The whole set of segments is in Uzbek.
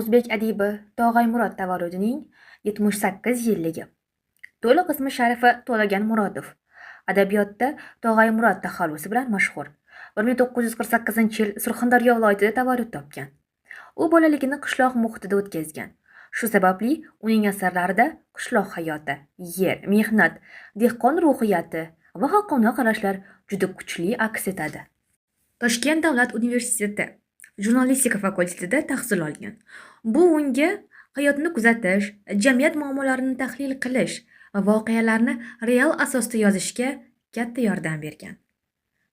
O'zbek adibi Tog'ay Murod tavalludining 78 yilligi. To'liq ismi sharifi To'lagan Murodov. Adabiyotda Tog'ay Murod taxallusi bilan mashhur. 1948-yil Surxondaryo viloyatida tavallud topgan. U bolaligini qishloq muhitida o'tkazgan. Shu sababli uning asarlarida qishloq hayoti, yer, mehnat, dehqon ruhiyati va xalqona qarashlar juda kuchli aks etadi. Toshkent davlat universiteti jurnalistika fakultetida tahsil olgan. Bu unga hayotni kuzatish, jamiyat muammolarini tahlil qilish va voqealarni real asosda yozishga katta yordam bergan.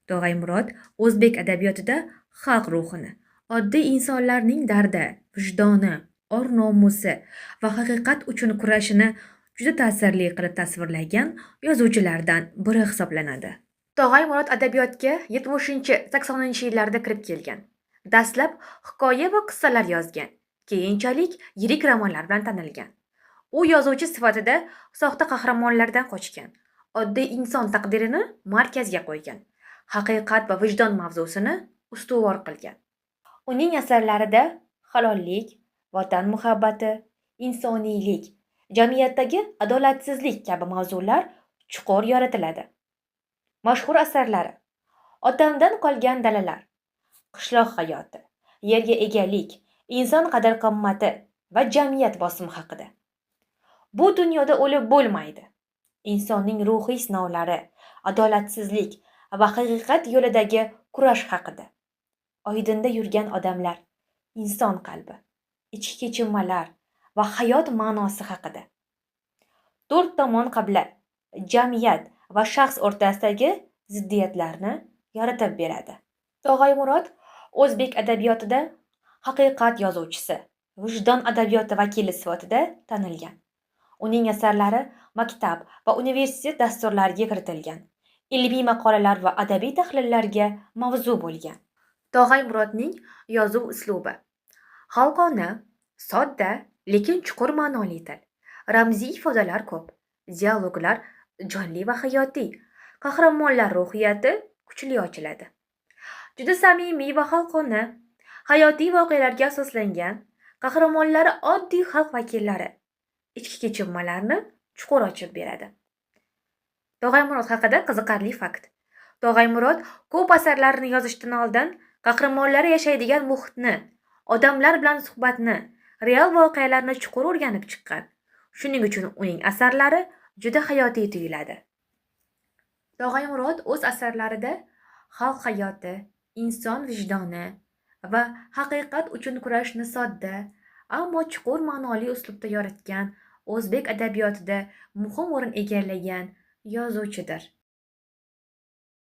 Tog'ay Murod o'zbek adabiyotida xalq ruhini, oddiy insonlarning dardi, vijdoni, or-nomusi va haqiqat uchun kurashini juda ta'sirli qilib tasvirlagan yozuvchilardan biri hisoblanadi. Tog'ay Murod adabiyotga 70-80-yillarda kirib kelgan. Dastlab hikoya va qissalar yozgan, keyinchalik yirik romanlar bilan tanilgan. U yozuvchi sifatida soxta qahramonlardan qochgan, oddiy inson taqdirini markazga qo'ygan, haqiqat va vijdon mavzusini ustuvor qilgan. Uning asarlarida halollik, vatan muhabbati, insoniylik, jamiyatdagi adolatsizlik kabi mavzular chuqur yoritiladi. Mashhur asarlari: Otamdan qolgan dalalar, qishloq hayoti, yerga egalik, inson qadr-qimmati va jamiyat bosimi haqida. Bu dunyoda o'lib bo'lmaydi. Insonning ruhiy sinovlari, adolatsizlik va haqiqat yo'lidagi kurash haqida. Oydinda yurgan odamlar, inson qalbi, ichki kechinmalar va hayot ma'nosi haqida. To'rt tomon qibla, jamiyat va shaxs o'rtasidagi ziddiyatlarni yoritib beradi. Tog'ay Murod o'zbek adabiyotida haqiqat yozuvchisi, vijdon adabiyoti vakili sifatida tanilgan. Uning asarlari maktab va universitet dasturlariga kiritilgan, ilmiy maqolalar va adabiy tahlillarga mavzu bo'lgan. Tog'ay Murodning yozuv uslubi: xalqona, sodda, lekin chuqur ma'noli til, ramziy ifodalar ko'p, dialoglar jonli va hayotiy, qahramonlar ruhiyati kuchli ochiladi. Juda samimiy va xalqona, hayotiy voqealarga asoslangan, qahramonlari oddiy xalq vakillari, ichki kechinmalarni chuqur ochib beradi. Tog'ay Murod haqida qiziqarli fakt. Tog'ay Murod ko'p asarlarini yozishdan oldin qahramonlari yashaydigan muhitni, odamlar bilan suhbatni, real voqealarni chuqur o'rganib chiqqan. Shuning uchun uning asarlari juda hayotiy tuyuladi. Tog'ay Murod o'z asarlarida xalq hayoti, inson vijdoni va haqiqat uchun kurashni sodda, ammo chuqur ma'noli uslubda yoritgan, o'zbek adabiyotida muhim o'rin egallagan yozuvchidir.